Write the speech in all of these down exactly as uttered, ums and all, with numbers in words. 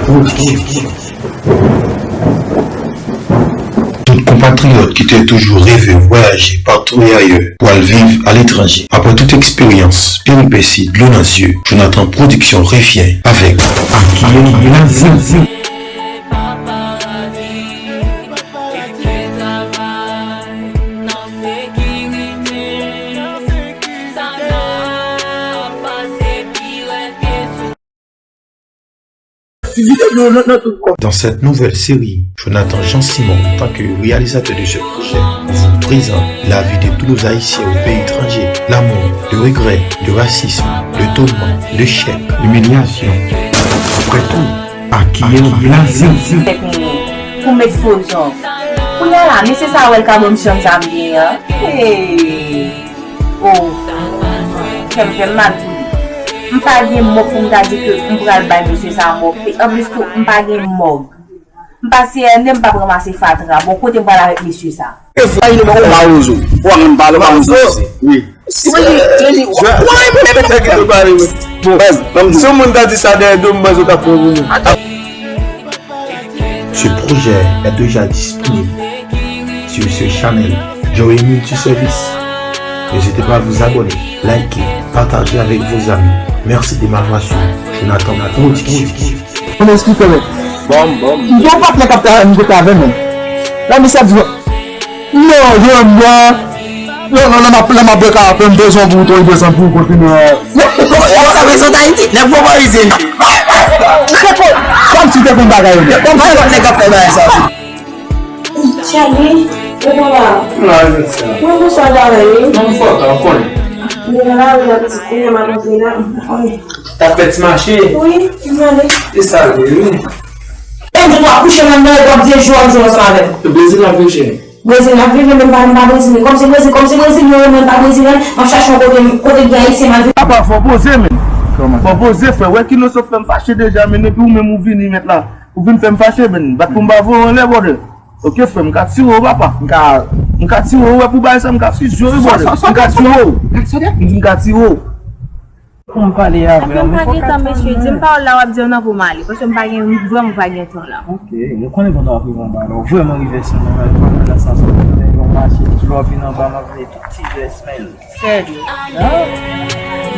Pwodiksyon. Tout konpatriyòt ki te toujou reve vwayaje partou e ayè pou al viv aletranje, apre tout eksperyans, peripesi, dlo nan zye, Jonathan Pwodiksyon revyen avèk Akiyè Blaze. Dans cette nouvelle série, Jonathan Jean Simon, en tant que réalisateur de ce projet, vous présente la vie de tous nos Haïtiens au pays étranger, l'amour, le regret, le racisme, le tourment, l'échec, l'humiliation. Après tout, à qui est la blaze? Pou met fo zon. Kounye a la, mesye sa a wè l ka ban m chanm sa m gen an. Hey! Oh, kè m fè m mal pou li. M pa gen mò pou m ta di ke m pral bay mesye sa mò. E anplis tou, m pa gen mòg. M pa C N M, m p ap ranmase fatra. Bon, kote m pral avèk mesye sa? E fwa li mò, ou pa ozo. Ou pa menm pale, ou pa ozo. Wi. Si, li, li, ou pa menm pale, wi. Bon, baz, ban m di. Si yon moun ta di sa dèyè do m, baz, ou t ap pran pou mwen. Ce projet est déjà disponible sur ce channel Joey Multiservice. N'hésitez pas à vous abonner, liker, partager avec vos amis. Merci de m'avoir suivi. Jonathan Pwodiksyon. Mwen esplike mwen. Bon, bon. M gen yon patnè k ap travay, m te travay menm. La misye ap di, non, jodi a, lè, lè, lè m ap, lè m ap bwè kafe, m bezwen pou tonbe desann pou w kontinye. Yo, yo, sa bezwen Tayiti. Nèg Fò Parizyen. Kòm si te konn bagay yo. Kòm si lòt nèg ap fè bagay sa. Chèlbè, ou papa. M la, jodi a. Mwen, bonswa, travay, wi. Non, m fò, w konnen. M te nan lari la, pitit, kounye a m ap antre la, m konnen. T ap fè ti mache? Wi, m ale. E sa l ye, wi. E m di w ap kouche nan men w, w ap di jou ap jou ansanm avè m. E Brezil l ap viv, cheri? Brezil l ap viv, men m pa, m pa brezilyen. Kòm se Brezil, kòm se Brezil, mwen, mwen pa brezilyen, m ap chache yon kote, kote gen ayisyen, m al viv. Papa, fò w poze, men. Kòman? Fò w poze, frè. Wè kilòs w fè m fache deja, men depi ou menm ou vini mèt la. Ou vin fè m fache, men. Bat pou m pa voye w anlè, brother. Ok, frè, m ka tire w, papa. M ka, m ka tire w, wè, pou bagay sa, m ka fizye w, wi, brother. M ka tire w. M di m ka tire w. Pou m pale avè w, m pa gen tan, mesye. Di m pawòl la, w ap di w nan pou m ale, paske m pa gen, vrèman pa gen tan la. Ok, mwen konnen pandan w ap rive anba la, w vrèman rive san nan, nan sans ou konnen yon mache, ti lè w ap vin anba, m ap vin tout ti vès, men. Serye?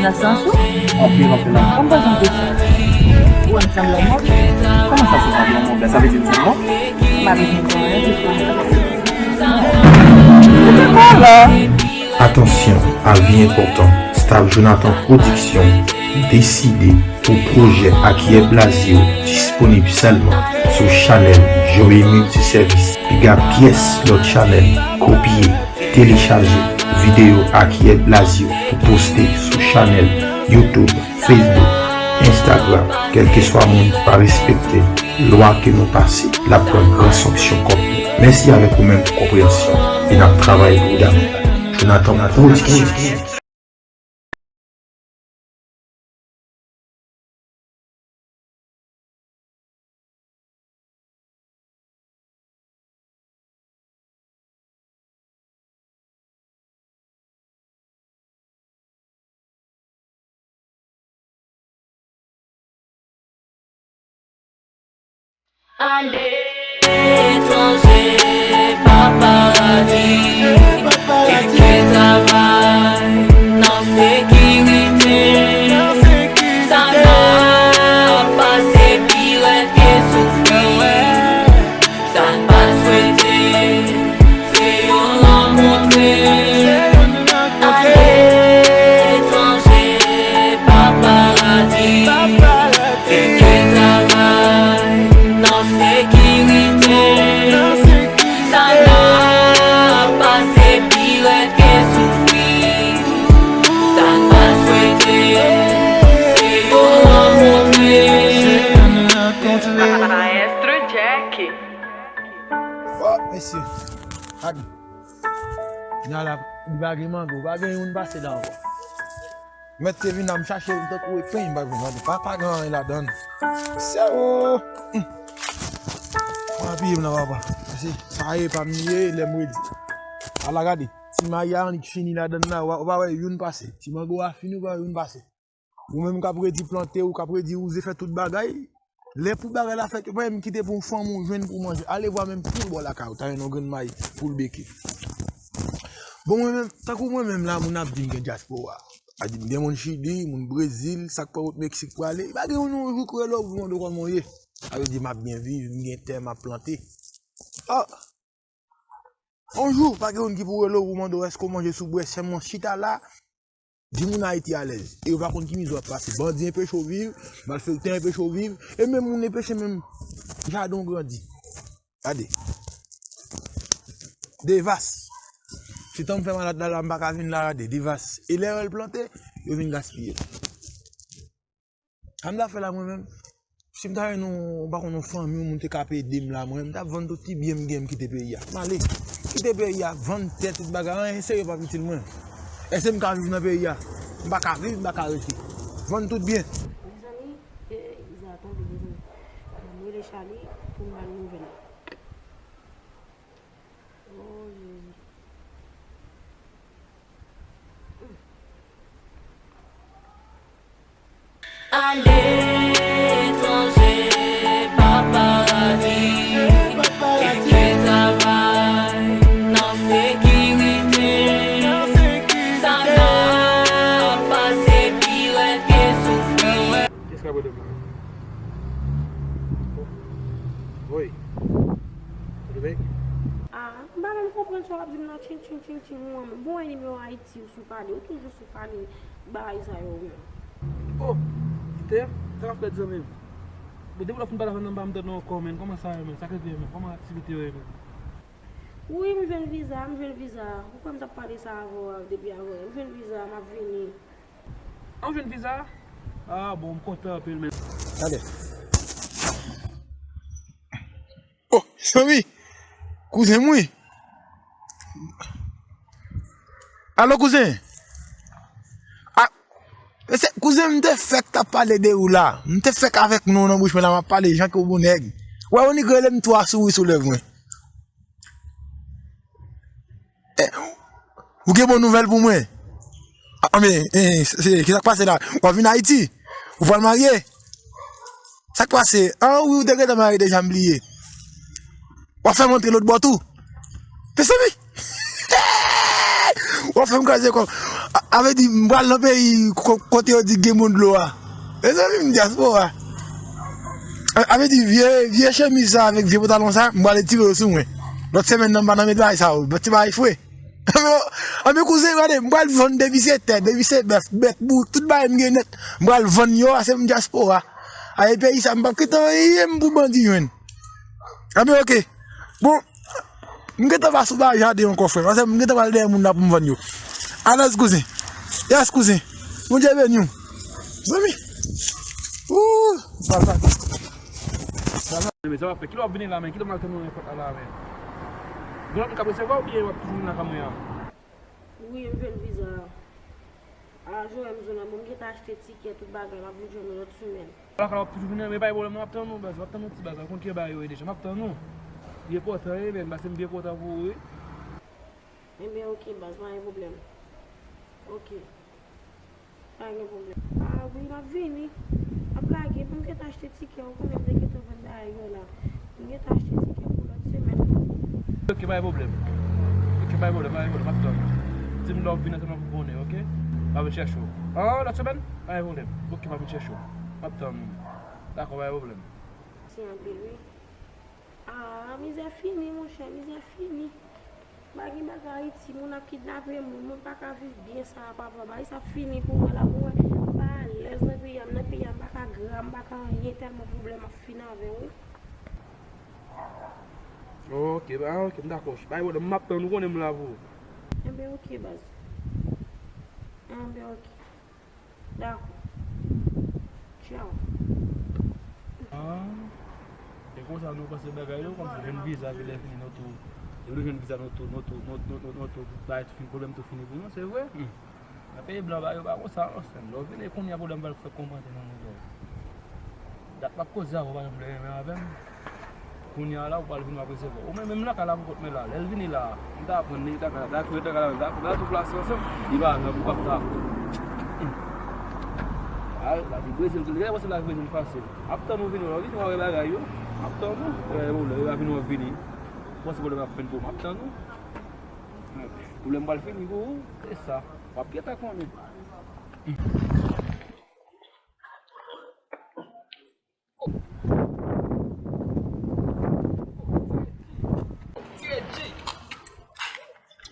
Nan sans ou? Anpil, anpil, anpil. Kòm pa jan de sa. Ou wè m sanble yon mò? Kòman sa, se sanble yon mò? Ben, sa vle di m sanble yon mò? M pa bezwen di anyen, se sa. Ou te pa la. Atansyon, avi enpòtan, staff Jonathan Pwodiksyon deside pou pwojè Akiyè Blaze yo disponib sèlman sou chanèl Joey Multiservice. Piga pyès lòt chanèl, kopye, telechaje videyo Akiyè Blaze yo pou poste sou chanèl YouTube, Facebook, Instagram, kèlkeswa moun pa respekte lwa ke nou pase, l ap pran gran sanksyon kont li. Mèsi avèk ou menm pou konpreyansyon e n ap travay pou w davantaj. Jonathan Pwodiksyon. Aletranje pa paradi, kèk travay nan sekirite, sa n ap pase pi rèd ke soufri. Sa n pa swete, se yon rankontre. Aletranje pa paradi. Fè ke travay nan sekirite. Sa n ap pase pi rèd ke soufri. Sa n pa swete, se yon rankontre. Maestro Jack. Oh, mesye. Gade. Nala, li pa gen mango, pa gen youn pase la ankò. Mèt te vin la, m chache l tankou epen, m pa jwenn anyen. Pa, pa gen anyen ladan l. Sèwo! Hum. Mwen apiye m nan, papa. Pase sa ye pa m li ye, lè m redi. Ala gade, ti mayi a annik fini ladan l la, w pa, w pa wè youn pase. Ti mango a fini, w pa wè youn pase. Ou menm k ap redi plante, ou k ap redi wouze, fè tout bagay, Lè pou bagay la fèt, yo pa menm kite pou yon fanm ou jwenn pou manje. Alevwa menm poul bò lakay ou, ta jwenn yon grenn may poul beke. Bon, mwen menm, tankou mwen menm la, moun ap di m gen dyaspora. A di m gen moun Chili, moun Brezil, sa k pa wot Meksik prale. Pa gen yon, yon jou ki rele w pou mande w kòman w ye. Sa vle di m ap byen viv, m gen tè, m ap plante. Ah! Yon jou, pa gen moun ki pou rele w pou mande w èske w manje soubwè, sèlman chita la, di moun Ayiti alèz. E yo pa konn ki mizè w ap pase. Bandi enpeche w viv, malfektè enpeche w viv, e menm moun enpeche menm jaden w grandi. Gade. Devas. Se tan m fè malad la, la, m pa ka vin la, gade. Devas. E lè yo l plante, yo vin gaspiye l. Sa m ta fè la mwen menm? Si m ta jwenn yon, m pa konn, yon fanmi, yon moun te ka ap ede m la, mwen, m t ap vann tout ti byen m gen, m kite peyi a. M ale. Kite peyi a, vann tè, tout bagay, anyen serye p ap itil mwen. Èske m ka viv nan peyi a? M pa ka viv, m pa ka rete. Vann tout byen. Mezanmi, e, Iza tonbe, mezanmi. Ban m rele Charly pou m ba l nouvèl la. Oh, Jezi. Aletranje pa paradi, kenbe travay nan sekirite, sa n ap pase pi rèd ke soufri. Kis ka pwede mwen? Wi. Pwede bay? Ah, m pa menm konprann sa w ap di m nan, tching, tching, tching, tching, ou an menm. Bon, e nimewo Ayiti ou sou pale, ou toujou sou pale bagay sa yo menm. Oh, Steph, sa w ap fè zanmi m? Bon, depi lè w fin pale avè m nan, m pa m tande w ankò, menm. Kòman sa yo menm? Sa k rive menm? Kòman aktivite yo ye menm? Wi, m jwenn viza, m jwenn viza. Ou kwè m t ap pale sa avè w depi avan yè? M jwenn viza, m ap vini. An jwenn viza? Ah, bon, m kontan anpil, men. Gade. Oh, zanmi! Kouzen m, wi! Alo, kouzen! Ah, mesye, kouzen, m te fèk t ap pale de ou la. M te fèk avèk non nan bouch mwen la, m ap pale jan ke w bon nèg. Wè, ou ni rele m twa souri sou lèv mwen. Eh, ou gen bon nouvèl pou mwen? Ah, men, eh, se, se, ki sa k pase la? W ap vin Ayiti? Ou pral marye? Sa k pase? Ah, wi, ou te gentan marye deja, m bliye. W ap fè m antre lòt bò tou? Mezanmi! W ap fè m kraze kò m. A, a vle di, m pral nan peyi ko-, kote yo di gen bon dlo a. Mezanmi, m dyaspora. A, a vle di, vye, vye chemiz sa avèk vye pantalon sa, m pral retire yo sou mwen. Lòt semèn nan, m pa nan met bagay sa yo. Ti bagay fre. Anben, anben, kouzen, gade, m pral vann depi se tè, depi se bèf, bèt, bourik, tout bagay m gen nèt. M pral vann yo, paske m dyaspora. Ay, peyi sa, m p ap kite anyen m pou bandi jwenn. Anben, oke. Bon, m gentan pa sou ba jaden ankò, frè. Paske m gentan pral dèyè moun la pou m vann yo. Alèz, kouzen. Yès, kouzen. Bondye beni w. Zanmi. Ooh, papa. Men sa w ap fè? Kilè w ap vini la, men? Kilè m al tann ou nan pòt la, la, men? Gen lòt moun k ap resevwa w oubyen w ap toujou vin lakay mwen an? Wi, m jwenn viza a. A, Joel, m jwenn nan, bon, m gentan achte tikè, tout bagay, m ap vin jwenn ou lòt semèn. Lakay la w ap toujou vini, men pa gen pwoblèm non, m ap tann ou, baz, m ap tann ou ti baz, ou konn kijan bagay yo ye deja, m ap tann ou. Li enpòtan, wi, men, paske m byen kontan pou ou, wi. Enben, oke, baz, pa gen pwoblèm. Oke. Pa gen pwoblèm. A, wi, m ap vini. M ap lage, pou m gentan achte tikè, ou konnen m te gentan vann bagay yo la. M gentan achte tikè pou lòt semèn. Oke, pa gen pwoblèm. Oke, pa gen pwoblèm, pa gen pwoblèm, m ap tann ou. Di m lè w ap vini sèlman pou m konnen, oke? M ap vin chèche w. An, lòt semèn? Pa gen pwoblèm. Oke, m ap vin chèche w. M ap tann ou. Dakò, pa gen pwoblèm. Mèsi anpil, wi. Ah, mizè fini, monchè, mizè fini. Pa gen bagay Ayiti, moun ap kidnape moun, moun pa ka viv byen sa a, papa. Bagay sa fini pou mwen la, pou mwen. M pa alèz nan peyi a, m nan peyi a, m pa ka gra, m pa ka anyen, tèlman pwoblèm ap fin avè m, wi. Ok, ah, ok, m dakò. Pa gen pwoblèm, m ap tann ou, konnen m la pou ou. Enben, ok, baz. Enben, ok. Dakò. Tchaw. Ah. E konsa nou panse bagay yo, kòmsi jwenn viza, epi lè fini nou tou. Lè nou jwenn viza, nou tou, nou tou, nou, nou, nou, nou tou, bagay tou fini, pwoblèm tou fini pou nou, se vre? Hmm. Nan peyi blan, bagay yo pa konsa, non, sè m. Lè w vini kounye a, pwoblèm pral fèk konprann nan nou zòrèy. Dat m ap koze avè w, pa janm vle renmen avè m. Kounye a la, ou pral vin, w ap resevwa. Ou menm, menm lakay la pou kont mwen la. Lè l vini la, m ta pran li, m ta ka, m ta tou, m ta ka, m ta, m ta tou plase ansanm. Li pa nan pou pa m ta. A, lavi Brezil, lè w panse lavi Brezil fasil. M ap tann ou vini, w vini, w a wè bagay yo. M ap tann ou. Lè w vini, w a vini. Panse pwoblèm ap fin pou m ap tann ou. Pwoblèm pral fini pou ou, se sa. W ap gentan konnen.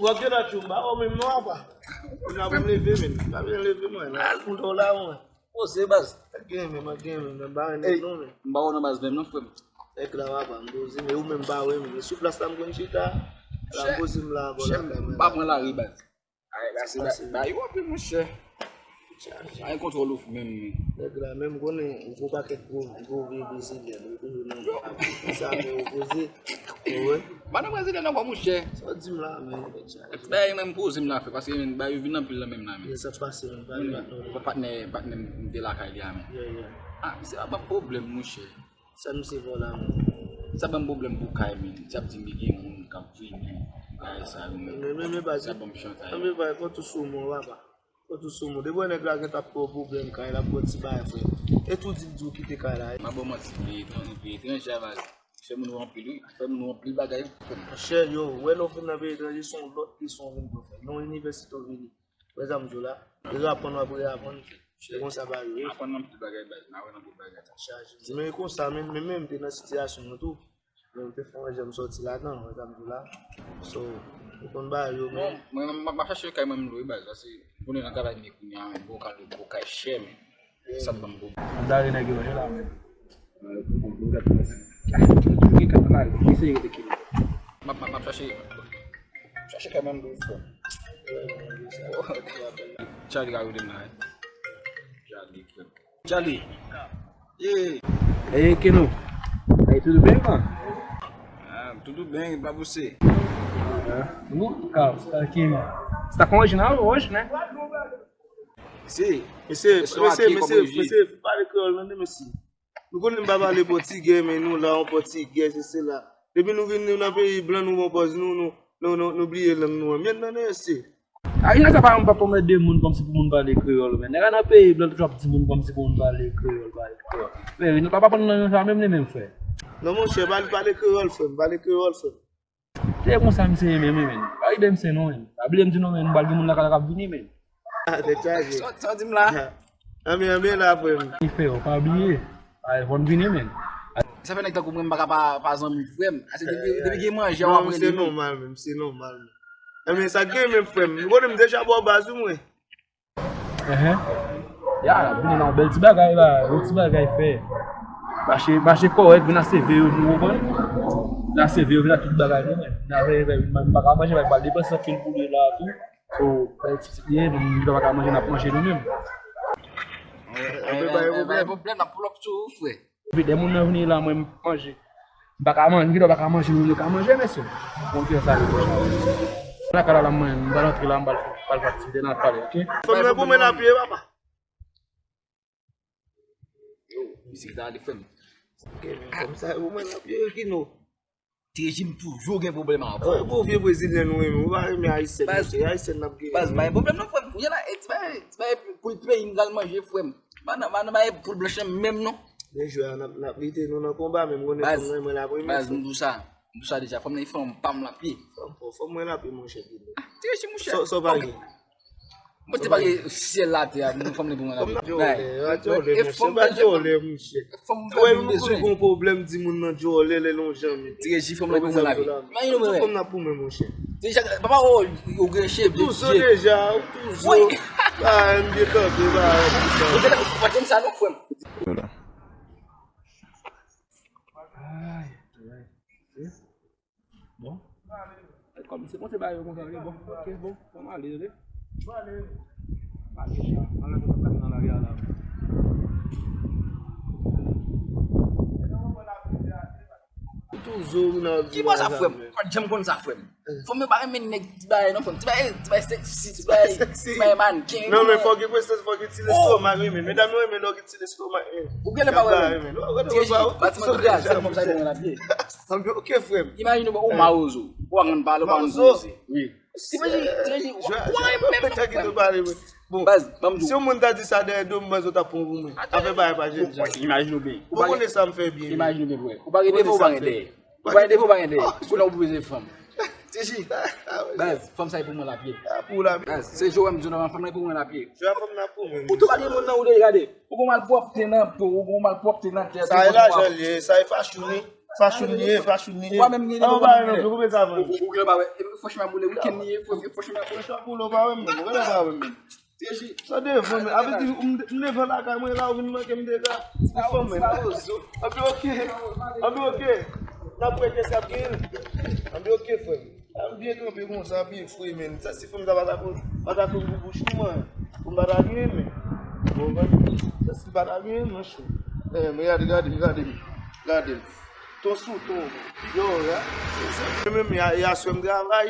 Wap gen lòt jou, m pa wè w menm non, apa. Ou la pou m leve, men. Pa byen leve, mwen. La, m la, mwen. Poze, baz. Gen, men, mwen gen, men. M pa wè nèg non, men. M pa wè w nan baz menm non, frè m. Nèg la, apa, m poze, men ou menm pa wè, men. Sou plas la, m konn chita. La, m poze m la, bò la, m pa pran lari, baz. Ay, la se ba, ba yo anpil, monchè. Ay, kontwòl ou menm, men. Nèg la, menm konnen, yon gwo pakèt gwo, gwo vye brezilyen, yo toujou nan sa, men yo poze. Ou wè? Pa nan brezilyen ankò, monchè. Sa w di m la, men. Ba yo menm poze m la, frè, paske men, ba yo vin anpil la menm la, men. Sa pase, men, pa de patnè, non. Patnè, patnè m te lakay li a, men. Yeah, yeah. Ah, se pa pwoblèm, monchè. Sa misye fè w la menm? Sa ban m pwoblèm pou kay, men. Misye ap di m li gen moun k ap vini. Bagay sa yo, men. Men, men, men, baz. Sa ban m chantay. Men, baz, fò tou sou mwen, papa. Fò tou sou mwen. Depi nèg la gentan ap fè w pwoblèm kay la, ap fè w ti bagay, frè. E tou di l di w kite kay la. M ap ba w manti, peyi etran-, peyi etranje a, baz. Fè moun ou anpil, wi. Fè moun ou anpil bagay. Monchè, yo, wè lè w vin nan peyi etranje, se yon lòt kesyon w vin pou fè. Nan yon inivèsite w vini. Wè sa m di w la? Reaprann w ap reaprann. Se konsa bagay yo ye. Aprann nan tout bagay, baz. N a wè nan tout bagay. Chaje. Men konsa, men, men, men m te nan sitiyasyon an tou. Men m te fè yon jan m sòti ladan, wè sa m di w la. So, ou konn bagay yo, men. Non, mwen, mwen, m ap chache kay mwen m lwe, baz. Paske, konnen nan travay m ye kounye a, men, bon, kay, bon, kay chè, men. Sa ban m pwoblèm. Ann dare nèg yo ye la, men. Ki kat la, ki seri de ki? M ap, m ap, m ap chache, chache kay mwen m dwe fè. Charlie ka rele m la, wi. Charlie, frè. Charlie. Yeah. Hey, Keno. Hey, tudo bem, mano? Ah, tudo bem, e pra você? Ah, tudo calmo, tranquilo. Você tá com hoje não? Hoje, né? Sim. Mesye, mesye, mesye, mesye, pale kreyòl, non, mesye. Nou konnen m pa pale pòtigè, men nou la, yon pòtigè, se sela. Depi nou vin nou nan peyi blan, nou pran pòz nou, nou, nou, nou, nou bliye lang nou an. Mèt nan mesye. A, gen sa pa, m pa pwomèt de moun kòmsi pou moun pale kreyòl, men. Nèg la nan peyi blan, toujou ap di moun kòmsi pou moun pale kreyòl, pale kreyòl. Men, nou pa, pa konn nan sa menm, li menm, frè. Non, monchè, pale, pale kreyòl, frè m, pale kreyòl, frè m. Se konsa misye ye menm, wi, men. Pa ride misye non, men. Pa bliye m di non, men. Nou pral gen moun lakay la k ap vini, men. Ah, tèt chaje. Sa, sa w di m la? Anben, anben la, frè m. Li fè yo, pa bliye. Ay, fò n vini, men. Sa fè nèg tankou mwen, m pa ka pa, pa zanmi, frè m. Ase depi, depi gen manje, w ap rele m. Non, se nòmal, men. Se nòmal, men. Anben, sa gen, men, frè m. Ou konnen m deja ba w baz, wi, mwen. Enhen. Ya, l ap vini nan bèl ti bagay la, yon ti bagay fè. Mache, mache kòrèk, vin a seve yo, nou konprann? Vin a seve yo, vin a tout bagay nou menm. Vin a seve, m pa ka manje, m pral depanse anpil pou li la tou. So, bèl ti, ti, ye, nou, nou pa ka manje, n ap manje nou menm. Anben, pa gen pwoblèm, n ap pull up sou ou, frè. Epi, lè moun nan vini la, mwen, m manje. M pa ka manje, m gentan pa ka manje, nou yo ka manje, mesye. Bon, ki sa yo. Lakay la, la, mwen, m pral antre la, m pral, pral fè aktivite, n a pale, oke? Fè m nan pou mwen nan pye, papa. Yo, misye ta ale fè m. Oke, men kòm sa, pou mwen nan pye, ki nou? Ti rejim toujou gen pwoblèm avè w. Bon, vye brezilyen nou renmen, ou pa renmen ayisyen, mesye, ayisyen n ap gen. Baz, pa gen pwoblèm non, frè m. Kounye a la, e ti bagay, ti bagay pou l peyi m pral manje, frè m. Pa nan, pa nan bagay poul blanch lan menm non. Men jwè a, n ap, n ap lite, nou nan konba, men m konnen fanm nan, mwen la premye. Baz, m di w sa. M di w sa deja, fanm nan, fanm pa m lapye. Fanm, fanm mwen lapye, monchè, di nou. Ah, ti rejim, monchè. Sa, sa w pa gen? Mwen te pale syèl latè a, mwen fanm li pou mwen lapye. Fanm nan djòlè, a djòlè, monchè, pa djòlè, monchè. Fanm fè moun bezwen. Wè, nou gon pwoblèm, di moun nan djòlè, lè lonjan, men. Ti rejim, fanm li pou mwen lapye. Imajine w, fanm nan pou mwen, monchè. Deja, papa, o, ou gen cheve, ou tou zo deja, ou tou zo. Ba, m byen kanpe, ba, m byen kanpe. Ou te, ou pa t konn sa non, frè m. Ay, ay. Bon. Kòm se konsa ba yo konsa, bon. Oke, bon. Fò m ale, tande. Fò m ale, sa. Anlè konsa, sa nan lari a la. Ou tou zo, wi, nan. Ki bò sa, frè m? Pa t janm konn sa, frè m. Fanm yo pa renmen nèg ti bagay non, frè m. Ti bagay, ti bagay seksi, ti bagay, ti bagay mannken. Non, men fò gen prestans, fò gen ti lestomak, wi, men medam yo renmen lè w gen ti lestomak, men. Ou genlè pa wè menm. Ti rejim, batiman tou dwat, se fanm sa ki pou mwen lapye. Fanm yo, oke, frè m. Imajine w, ou mawozo. Ou pa konn pale, ou pa konn poze. Wi. Imajine, imajine, why menm? Bon, si yon moun ta di sa dèyè do m, mwen zot ap pran pou mwen. Afè bagay pa jèn jan. Imajine w byen. Ou pa konnen sa m fè byen. Imajine w byen, frè. Ou pa gen defo, ou pa gen dèyè. Ou pa gen defo, ou pa gen dèyè. Kounye a ou pou beze fanm. Tiji. Baz, fanm sa e pou mwen lapye. Pou lapye. Baz, se jou wè m di w nòmal, fanm nan e pou mwen lapye. Jou a fanm nan pou mwen. Ou tou pa gen moun nan ou dwe gade. Ou gon malpwòpte nan po, ou gon malpwòpte nan tèt. Sa e lajan li ye, sa e fashion li. Fashion li ye, fashion li ye. Ou pa menm gen. Ou pa menm gen. Ou gen ba wè. Franchman boule, weekend li ye, franchman boule. Franchman boule, ou pa wè m menm. Ou pa wè m menm. Sa devan men. Avè di m devan lakay mwen la, ou vin manke m dega. Ou fò men. Anpi oke. Anpi oke. N ap wè kè sa ap genyen. Anpi oke frè m. An byen kanpe konsa, byen fre, men. Sa si fanm sa pa ta ko, pa ta ko pou bouch li, man. Pou m pa ta gen, men. Bon, men. Sa si pa ta gen, men, cho. Eh, men gade, gade m, gade m. Gade m. Ton sou ton. Yo, ya. Men, men, ya, ya, sou m travay.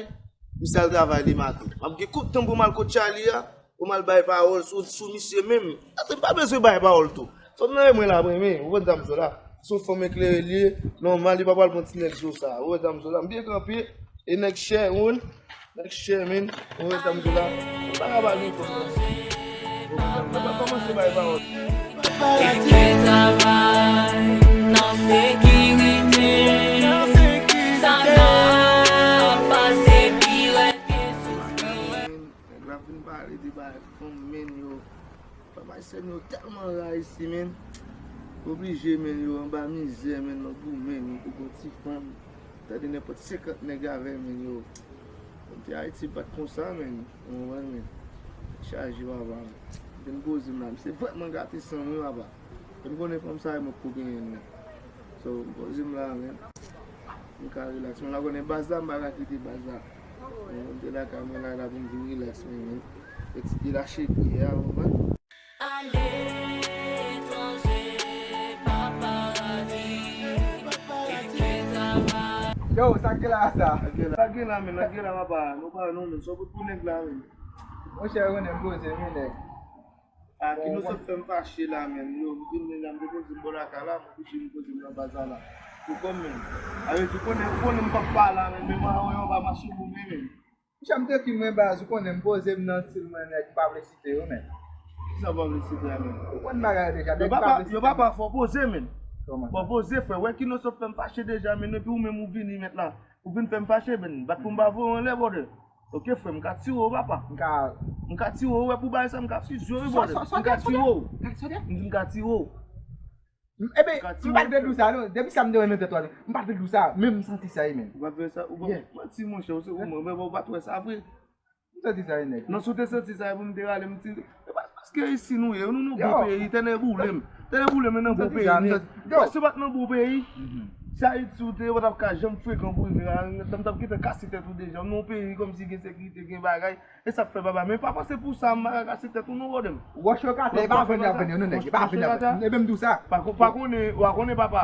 M sal travay li maten. M ap gen kout tan pou m al kot Charlie a. Pou m al bay pawòl sou, sou misye menm. Atè, m pa bezwen bay pawòl tou. Fanm nan e mwen l ap renmen, ou konn sa m di w la. Se yon fanm eklere li ye, nòmal, li pa pral pran ti nèg zo sa. Ou konn sa m di w la. M byen kanpe, e nèg chè, ou konn? Nèg chè, men, ou konn sa m di w la. M pa ka ba li fanm nan. Ou konn sa m di w la. M pa kòmanse bay pawòl. Eske travay nan sekirite, sa n ap pase pi rèd ke soufri. Nèg la fin pale de bagay fanm, men yo. Fanm ayisyèn yo tèlman ra isi, men. Oblije, men, yo anba mizè, men, nan goumen, men, pou gon ti fanm. Tande nenpòt senkant nèg avè, men, yo. Fanm te Ayiti pa t konsa, men. Ou konprann, men. Chaje, papa. Vin poze m la. Misye vrèman gate san m, wi, papa. Fè m konnen fanm sa e mwen k pou genyen l, men. So, m poze m la, men. M ka rilaks. Men la konnen baz la, m pa ka kite baz la. Men, m te lakay mwen la, la pou m vin rilaks, men, men. Fè ti delache pye a, ou konprann? Aletranje, pa paradi. Eske travay. Yo, sa k gen la sa? Sa k gen la, men, sa k gen la, papa. Nou pa non, men. Sa w pou nèg la, men. Monchè, ou konnen m poze, men, nèg. A, ki nou sot fè m fache la, men. Yo, m vin la, m depoze m bò lakay la, m oblije m poze m nan baz la la. Pou kòm, men. A, yo di, konnen, konnen m p ap pale la, men, men mwen, yo pa mache pou mwen, men. Monchè, m te ki mwen baz, ou konnen m poze m nan stil mwen, nèg pa vle site yo, men. Kisa pa vle site a, men? Ou konn bagay yo deja, nèg pa vle site yo. Yo pa pa fò poze, men. Kòman sa? Fò poze, frè. Wè ki nou sot fè m fache deja, men, epi ou menm ou vini mèt la. Ou vin fè m fache, men. Bat pou m pa voye w anlè, brother. Ok, frè, m ka tiye w, papa. M ka, m ka tiye w, wè, pou bagay sa, m ka fizye w, wi, brother. M ka tiye w. M di m ka tiye w. Ebyen, m pa t vle di w sa, non. Depi sa m te wè nan tèt ou a, non. M pa t vle di w sa, men m santi sa, wi, men. Ou pa t vle sa, ou pa, manti, monchè, ou se ou, men ou pa t wè sa vre. M santi sa, wi, nèg. Non, si w te santi sa, wi, pou m te rale, m ti, e pa, paske isi nou ye, nou nan bon peyi, tènè boule m. Tènè boule m, men nan bon peyi nou ye. Yo, si w pa t nan bon peyi, si Ayiti ou te ye, ou pa t ap ka janm frekan pou rive la, m t ap gentan kase tèt ou deja. Nou nan yon peyi kòmsi gen sekirite, gen bagay. E sa k fè, papa, men pa panse pou sa, m pa ka kase tèt ou non, brother m. Wòch yo ka tè, e pa vin ap vin yo, non, nèg, e pa vin ap vin. E menm di w sa. Pa ko-, pa konnen, w a konnen, papa.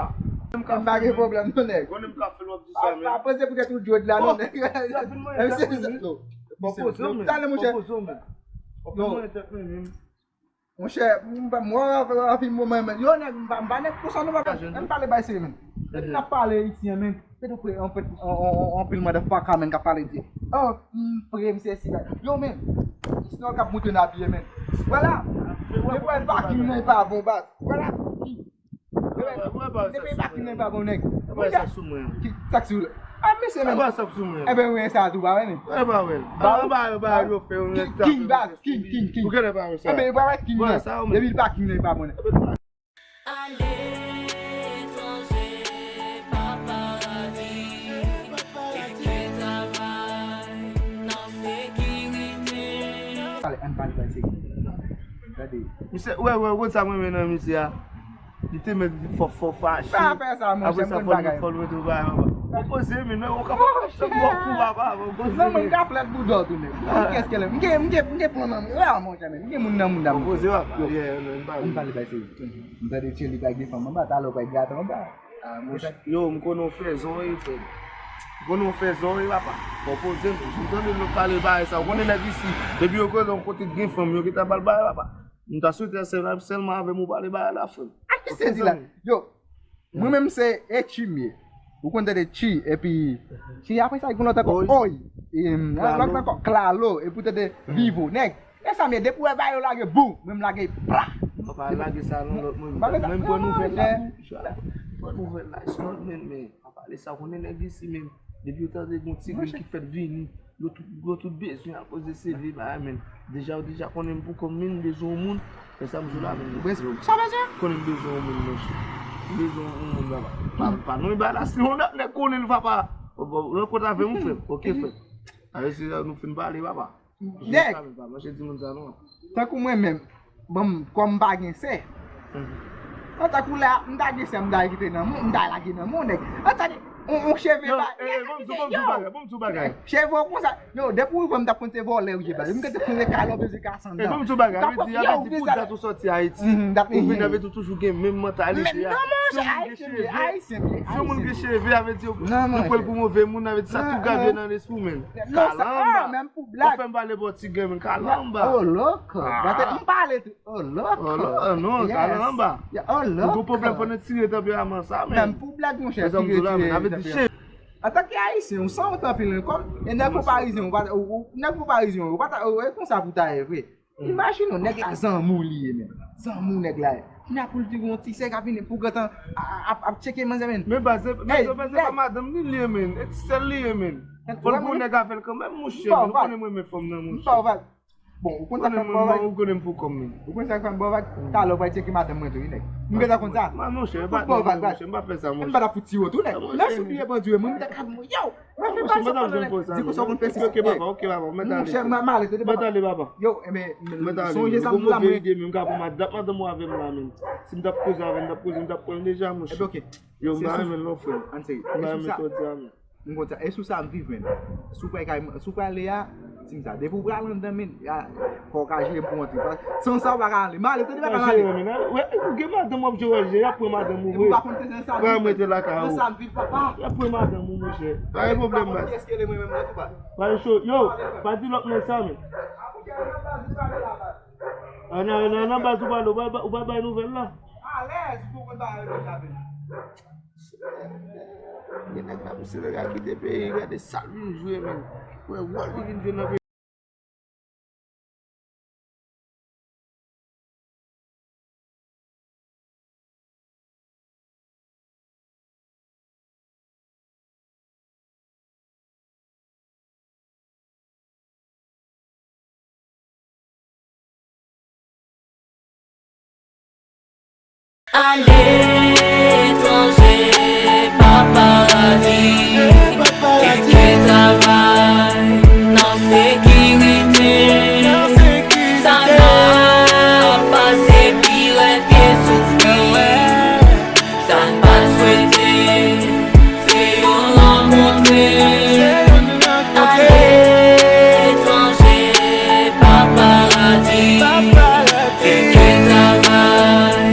M pa gen pwoblèm, non, nèg. Konnen m ka fè l, w ap di sa, men. Pa panse poutèt ou jòd la, non, nèg. Sa vin mwen, sa vin mwen. Bon, poze w, men. Talè, monchè. Bon, poze w, men. Bon, mwen tèt mwen, men. Monchè, m pa, m wè w ap fin moman, men. Yo, nèg, m pa, m pa nèg konsa, non, papa. M pale bay serye, men. Depi n ap pale isi, men. Se tou pre, anpil, anpil motherfucker, men, k ap pale di, oh, m frè, m sesi, men. Yo, men. Snol k ap moute nan abiye, men. Vwala. Depi w wè parking nan pa bon, baz. Vwala. Depi parking nan pa bon, nèg. Sa sou mwen. Sa k sou ou? A, mesye, men. Sa sou mwen. Ebyen, wi, sa tou, pa wè, men. Ba, ba, ba, yo fè yon king, baz, king, king, king. Ou genlè pa wè sa. Ebyen, pa wè king nan. Depi parking nan pa bon, nèg. Aletranje, pa paradi. Eske travay nan sekirite? Pale, ann pale bay sekirite. Gade. Misye, wè, wè, wè sa mwen renmen nan misye a. Li te mèt fò, fò fache. Pa fè sa, monchè, m konn bagay. Apre sa, fò l mèt ou bagay anba. Bon, poze, men, non, ou ka pa fè m bò kou, papa, bon, poze, men. Non, moun ka plèd bouda w tou, nèg. Kiyès ki lè? M gen, m gen, m gen pran nan mwen. Wè, monchè, men. M gen moun nan mouda m. Bon, poze, papa. Yeah, non, m pa vle. Ann pale bay serye. M tande Tcheli pa gen fanm anba, talè w pa gate anba. Ah, monchè. Yo, m konnen w fèzon, wi, frè m. M konnen w fèzon, wi, papa. Bon, poze m, m tande nou pale bagay sa. Ou konnen nèg isi, depi yo konnen yon kote k gen fanm, yo gentan ba l bagay, papa. M ta swete se sèlman avè m ou pale bagay la, frè m. A ki se di la? Yo, mwen menm se Etchi m ye. Ou konn tande chi, epi chi apre sa, li konn lòt ankò, oy, e, lòt ankò, klalo, epi ou tande vivo, nèg. E sa, men depi ou wè ba yo lage, boum, menm lage, pla. Papa lage sa nan lòt moun. Mwen pran nouvèl la, pran nouvèl la, it's not men, men. Papa, lè sa, konnen nèg isi, men, depi yo tande gon ti grenn ki fèt vini, yo tout, yo tout bezwen al poze C V, bagay, men. Deja, yo deja konnen m pou kòm, men, m bezwen yon moun. Men sa m di w la, men. Ou bezwen, sa w bezwen? Konnen m bezwen yon moun, monchè. M bezwen yon moun, papa. Pa, pa non, ba la, si yon lòt nèg konnen l, papa. Rankont avè m, frè m. Ok, frè m. Avè si nou fin pale, papa. Nèg, tankou mwen menm, bon, kòm m pa gen sè, antankou la, m ta gen sè, m ta kite nan men w, m ta lage nan men w, nèg. Antankou, on, on cheve ba, yo, bon, m di w bagay, bon, m di w bagay. Cheve w konsa, yo, depi w rive, m t ap konn se vòlè w ye ba. M te konn se kalòp, se kasandan. Bon, m di w bagay, avè di, avè di, pou dat ou sòti Ayiti, ou vin avè di, toujou gen menm mantalite a. Si yon moun gen cheve, Ayisyen, Ayisyen, si yon moun gen cheve, avè di, nou pran l pou move moun, avè di, sa tou gade nan lespri w, men. Kalamba. Ou fè m pale bò ti grenn, men kalamba. Oh, loko. M pale tou. Oh, loko. Oh, loko. Non, kalamba. Oh, loko. Nou gon pwoblèm, fò nou tire tanperaman sa, men. Menm pou blag, monchè, tire, tire tanperaman. Antanke Ayisyen, ou sanwont anpil, men kòm, e nèg fò parizyen, ou pa, ou, ou, nèg fò parizyen, ou pa ta, ou, e konsa pou ta ye vre. Imajine w, nèg la zanmi w li ye, men. Zanmi w nèg la ye. Kounya pou l di w yon ti sè k ap vini pou gentan ap, ap, ap tcheke manzè, men. Men baz, men baz, se pa madanm li, li ye, men. E ti sè l li ye, men. Fò l gen yon nèg avè l kanmenm, monchè, men. Ou konnen mwen renmen fanm nan, monchè. Bon, ou konn sa k fè m ba w vag? Ou konnen m pou kòm, men. Ou konn sa k fè m ba w vag? Talè w pral tcheke madanm mwen tou, wi, nèg. M gentan konn sa. Monchè, m pa fè sa, monchè. M pa ta fout tire w tou, nèg. Nan sou pye bandi, mwen, m ta ka, yo! Mwen fè pa sa, di konsa w konn fè si. Ok, papa, ok, papa, mèt ale. Monchè, m ale, tande papa. Mèt ale, papa. Yo, enben, sonje sa m di w la, mwen. Gon madanm ou avè m la, men. Si m t ap koze avè l, m t ap koze, m t ap pran l deja, monchè. Enben, ok. Yo, m pa renmen l non, frè m. Ann serye. M pa renmen sa w di a, men. M konn sa. E sou sa m viv, men. Si w pral kay, si w prale a, di m sa. Depi w pral anndan, men, fò w ka jere m pou w antre. San sa, w pa ka ale. M ale, tande papa, m ale. Ou gen madanm w ap jere, y ap pran madanm ou vre. Epi w pa konn se nan sa m viv, men. Nan sa m viv, papa. Y ap pran madanm ou, monchè. Pa gen pwoblèm, baz. Kiyès ki rele mwen menm nan tou, baz? Pa cho. Yo, pa di lòt nèg sa, men. Ann, ann, ann, ann, baz, ou pale, ou pa, ou pa bay nouvèl la. Alèz, ou konn bagay yo deja, men. Gen nèg la, misye nèg la kite peyi, gade sa l vin jwe, men. Wè wòl li vin jwe nan peyi. Aletranje pa paradi, e ke travay nan sekirite, sa n ap pase pi rèd ke soufri. Sa n pa swete, se yon rankontre. Aletranje pa paradi, se ke travay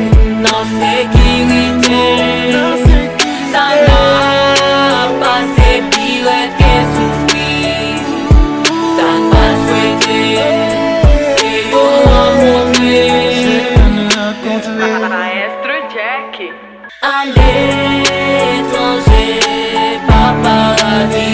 nan sekirite. Sa n ap pase pi rèd ke soufri. Sa n pa swete, se yon rankontre. Maestro Jack. Aletranje pa paradi,